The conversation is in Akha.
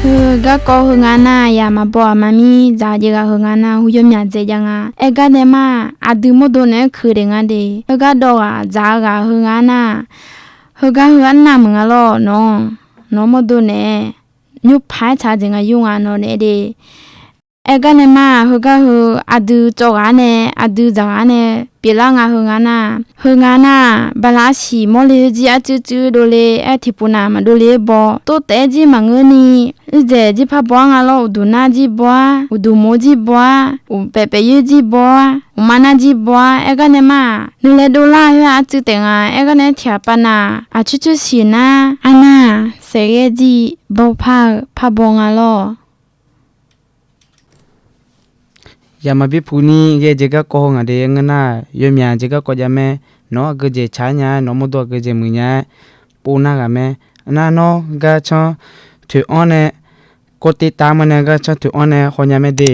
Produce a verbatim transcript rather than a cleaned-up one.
Heu garkawv heu nga nar, yaq maqbaw aqma mir dzaq jeq ghaq heu nga nar, hu yawmyaq dzae jav nga. Aergar nae ma, aqdui mawrdo naeq-aer keuq daef nga de. Heugar dawv ghaq dzaq-eu ghaq heu nga nar, heugar heu arnav meuq nga lawr nawq. Nawq-anr mawrdo naeq-aer nymrpaq-aer tsaq-eu jeq nga yur nga nawq naeq de. Aergar nae ma, heugar heu aqdui tsawv ghaq-anr nae, aqdui dzaq ghaq-anr nae pyeuflar nga heu nga nar, heu nga nar, bala arsiq mawrle-eu jir arcuiv cuiv dovle-aer tiqpov nav maqdovle-aer baw, tov taef-aer jir maqngeur ni, uiqdzaeq jir par baw-ar nga lawr, uqduq nar jir baw-ar, uqduq moq jir baw-ar, uqpaef paef yoer jir baw-ar, uqma nar jir baw-ar. Aergar nae ma-aq, nuilaer dovlar khoer-aq arcuiv taef nga. Aergar nae tiqghaq pav nav aqcoer coer siq nar, arnar-aq saeqghaer jir baw par-eu par baw nga lawr. Yaq maqbi puq ni ghae jeq garkawv heu ngaq de. Ngeur nar-aq, yawmyaq jeq garkawv jav mae. Nawq-anr aqgeujeq tsaq-aer nya-aer, nawq-anr mawrdo aqgeujeq muiq nya-aer pov nar ghaq mae. Nar nawr garcanr toeq-anr nae kawv tiv taf-eu ma nae garcanr toeq-anr nae hawnya mae de.